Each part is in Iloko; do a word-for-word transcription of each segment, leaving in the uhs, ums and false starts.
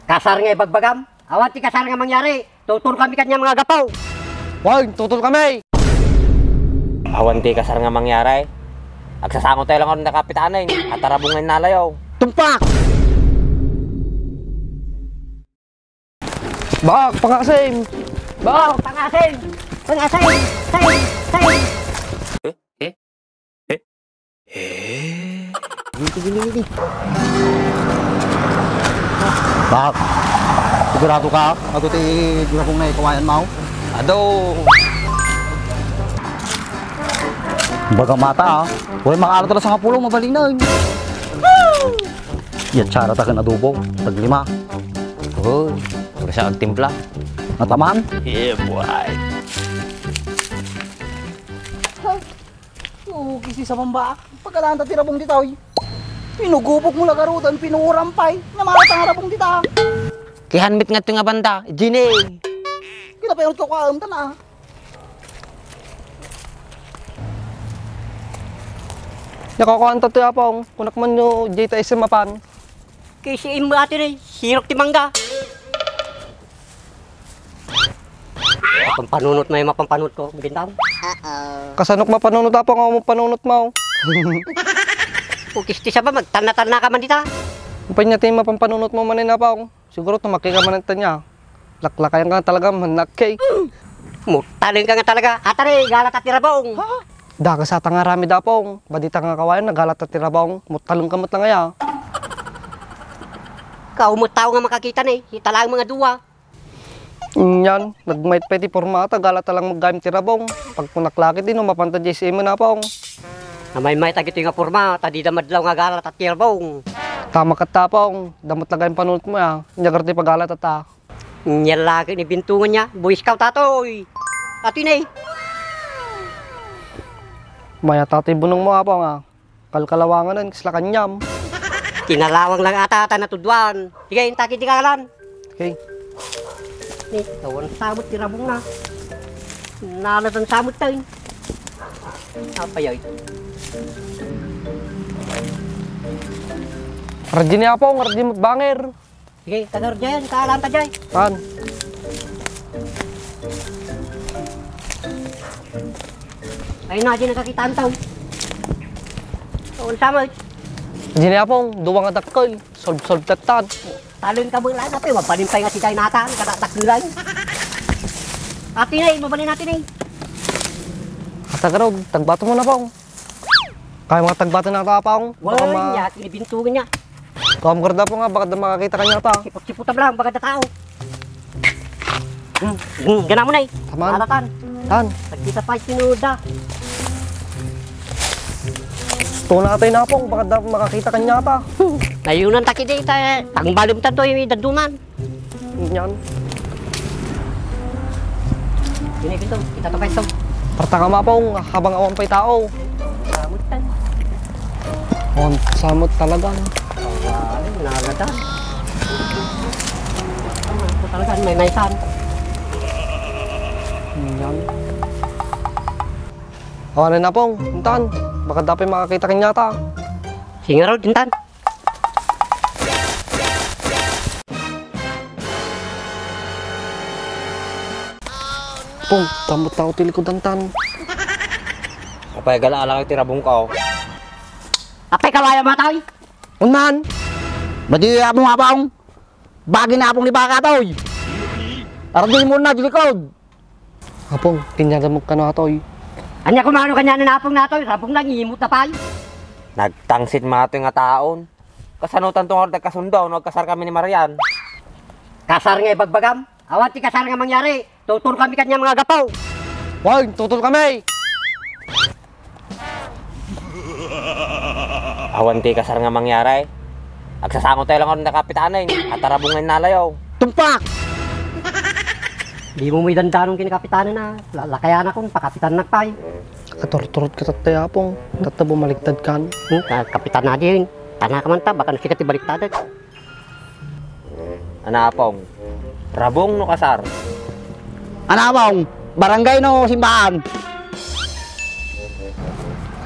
Kasar nga ibagbagam? Awan ti kasar nga mangyari. Tutol kami kaniam nga gapu. Wen, tutol kami. Awan ti kasar nga mangyari. Agsasango tayo lang nga kapitanen. At tarabungan na layo. Tumpak! Bak, pangasim! Bak! Pangasim! Pangasim! Sim! Sim! Eh? Eh? Eh? Eh? Dito, dito, dito. Bak, sigurado ka? Adu ti grabong nga ikawayan mo? Adu. Baga mata, ah. Uray, makaarta la sangapulo, mabalin na. Yatsara ta ken adobo, taglima. Uy, puro siya agtimpla. Mataman? Yeah, boy. Oo, kisi sa bamba. Pagkadaan ta ti rabong ditoy. Pinugubog mo la garuden, pinuram pay. Namata nga rabong dita. Kihanmit nga ito nga banda, Jenny. Kinapayon ko kaam ta na. Nakakuan ta ti apong, kunak man no, jay ta isim mapan. Kay si Im ati ni, sirok ti mangga. Mapampanunot mo yung mapampanunot ko, Bintang. Kasanok mapanunot apong, ako mapanunot mo. Kukis ti saba, magtanna-tanna ka man dita. Upay niya ti mapampanunot mo manen apong. Siguro tumakki ka man ita niya. Laklakayan ka nga talaga, manakki. Mutalen ka nga talaga. Atari, galat at tirabong. Dakes ata nga aramid apong. Badita nga kawayan, nagalat at tirabong. Mutalen ka met lang aya. Kaumot tao nga makakita ni. Ita lang mga dua. Nyan, nagmait pay ti porma ata, galat lang maggayam tirabong. Pagkunak lakit din, umapanta J C M na apong. Namaymay tagitoy nga porma, ta dida madlaw nga galat at tirabong. Tama ket apong, damot lagay panunot mo ya. Nyagar ti pagalat ata. Nyallaki ni bintungan niya, Boy Scout atoy. Atoy ne. Mayat atoy bunong mo, apong, ah. Kalkalawangan, kasla kaniam. Kinalawang lang ata, ata natuduan. Sige, intaki di kalan. Okay. Ni, tawan samot ti rabong na. Nalatan samot tayo. Apa yaw ito? Radyo ni apong, radyo banger. Sige, tagar dyan, kaalam ka dyan. Saan? Ay na, dyan nagkakitaan tao. Doon sa mo. Dyan ni apong, duwa nga dakkel. Solve-solve tattan. Talon ka mo lang, kape, mabalin pa nga si Jainatan, kadakdakilan. Ati na eh, mabalin natin eh. Atagarod, tagbato mo na, pong. Kaya mga tagbato na ata, pong. Baka Wala ma- niya, tinibintugan niya. Kung garda po nga, baka da makakita kanya ta. Sipot-sipotan lang, baka da tao. Hmm, hmm, gana mo na eh. Taman. Alatan. Tan. Nagkita pa yung sinuda. Gusto na tayo na pong, baka da makakita kanya ta. Nayunan ta kita, eh. Pangbalum tanto yung daduman. Yan. Ini pinto, kita to pa ito. Parta ka mapong habang awan pa'y tao. Samot tan. On, samot talaga. Awan, nagada. Ito talaga, may naitan. Yan. Awan na pong, intan. Baka dapay makakita kanya ta. Singarod, intan. Pong, tamot tao ti likod, antan. Apay, gala-ala kayo ti rabong ka, oh. Apay, kawaya mo, toy? Unman. Madi mo nga, pong. Bagi na apong ni baka, toy. Ardi mo na, di likod. Apong, kinyada mo kano, atoy. Anya kumano kanya na apong natoy, rabong na, ngimot na pay. Nagtangsit matoy nga taon. Kasano tanto nga nagkasundo no agkasar kami ni Marian? Kasar nga ibagbagam? Awan ti kasar nga mangyari. Tutol kami kanya mga gapaw. Hoy, tutol kami! Awan ti kasar nga mangyari. Agsasango tayo lang ang nakapitanin. At tarabungan na layo. Tumpak! Di mo may dandanon kinakapitanan na. Lalakayan akong pakapitanan na pay. Aturturot ka tattay, apong. Tatta bumaligtad kan. Hmm, ah, kapitan na din. Tana ka man ta, baka nagsikat ti baliktad. Ana, apong. Rabong no kasar? Ana, apong. Barangay no simbahan?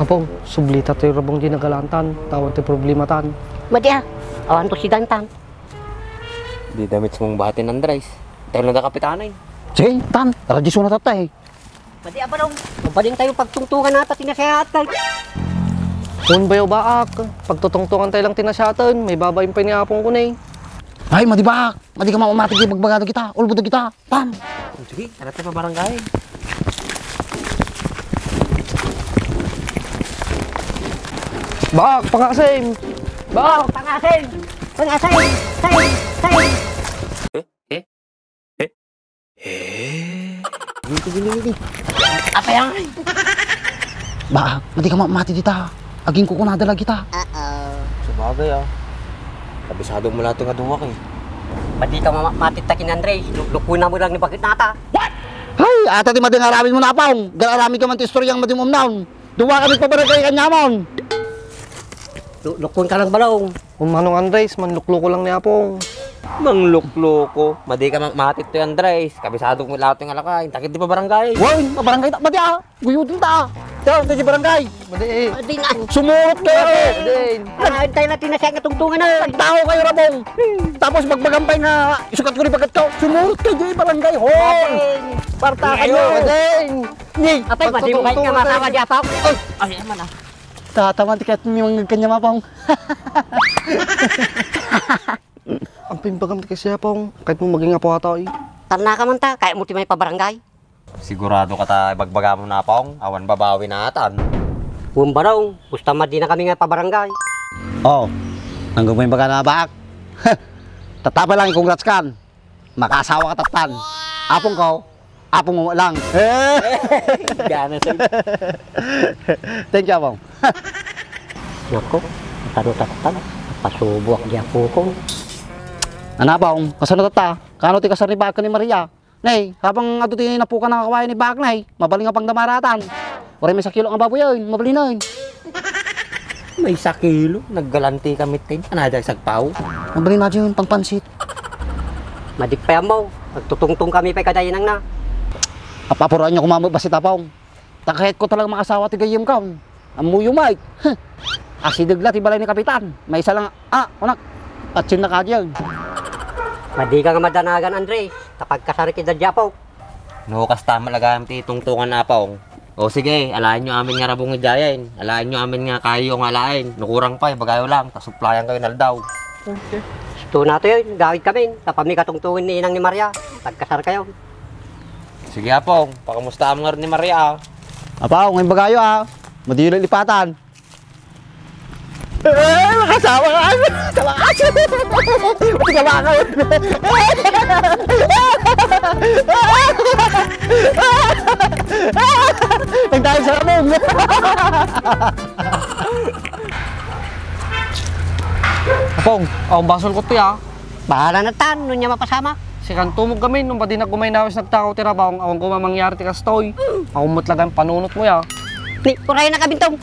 Apong, sublita to'y rabong di nagalantan. Tawan ti problema tan. Madi, ah. Awan to si Dantan. Di damit mong batin, Andres. Tayo na da kapitanan. Sige, tan. Tara, di suna tatta eh. Pwede, Abalong. Mabalin tayo pagtungtungan na pati na siya at kay. Kun bayo baak, pagtutungtungan tayo lang tinasiatan, may babain pa ni apong ko na eh. Ay, madi baak. Madi ka mamamati, di bagbagado kita. Ulbo da kita. Pam! Sige, tara tayo pa barangay. Bak, pangasim! Bak! Pangasim! Pangasim! Say! Say! Eh? Eh? Eh? Eh? Dito, dito, dito. Apay ang Bak, madi ka mamati dita. Aging kukunada lagi ta. Sabagay, ah. Kabisado mo lahat nga duwak, eh. Madi ka mamati ta kin Andres. Lu-, lukuna mo lang ni bakit nata. Hay, ata ti madi nga aramid mo na, Apong. Gararamid ka man ti istoryang madi mo umnaon. Duwa kami pa barangay kanyamon. Lu-, lukon ka lang, Balong. Kun manong Andres, manlukloko lang ni Apong. Manglukloko? Madi ka mamati to, Andres. Kabisado mo lahat nga lakay. Takit di pa barangay. Wen, pabarangay ta. Madi, ah. Guyodin ta. Yan, tayo barangay. Madi, eh. Madi na. Sumurot kayo, eh. Madi. Ay, tayo na tinasya nga tungtungan, eh. Nagtaho kayo, Rabong. Tapos magmagampay nga isukat ko ni bagat ko. Sumurot kayo, eh, barangay hall. Madi. Parta kayo. Madi. Ni, Apay, madi mo kahit nga pagtutungtungan masawa tayo. Di apaw. Ay. Ay, aman, ah. Tataman ti ket ni mga kanya mapong. Ang pimbagam ti kasi apong, kahit mo maging apo ata, eh. Tarna ka man ta, kaya mo ti may pabarangay. Sigurado ka ta ibagbaga mo na, Pong? Awan babawi na atan. Wen, Barong, basta madi na kami nga pabarangay. Oh, nanggo mo yung baga na baak? Tatapa lang, congrats kan. Makaasawa ka tattan. Apong ko, apong mo lang. Gana sa Thank you, Apong. Nako, tano tattan. Pasubuak di apo ko. Ana, Apong, kasano tatta? Kano ti kasar ni Baak ni Maria? Nay, habang adu ti napukan a kawayan ni Baak, nay, mabalin nga pangdamaratan. Uray may sakilo nga baboy, ay, mabalin, ay. May sakilo? Naggalanti kami, tin. Anay, day, sagpaw? Mabalin na, Jun, pangpansit. Madik pa yan mo. Nagtutungtong kami pa kadainang na. Apapurayan niyo kumamot, basta tapong. Takayat ko talaga makasawa ti gayyem ka. Ammoyo, Mike. Asideg la ti balay ni Kapitan. Maysa lang, ah, kunak. Patsin na kadiyan. Madi ka nga madanagan, Andres. Kapag kasar kita, Japo. No, kasta malagayam ti tungtungan, Apong. O sige, alaen nyo amin nga rabong idiayen. Alaen nyo amin nga kayo nga alaen. No kurang pa, ibagayo lang. Tasuplayan kayo naldaw. Gusto na to yun. Gawid kami. Tapami katungtungin ni Inang ni Maria. Pagkasar kayo. Sige, Apong. Pakamusta mo nga rin ni Maria, ah? Apong, ngayon bagayo, ah. Madilo lipatan. Eh, makasawa ka. Sa wakas. Makasawa ka. Nagdahil sa among. Apong, akong basol ko ti, ah. Bahala na tan, no niya mapasama. Sikan tumog kami, nung padi naggumaynawis nagtakaw ti rabong, awan ko mamangyari ti kastoy. Ako met lagan panunot mo ya. Ni, uray na kabintong.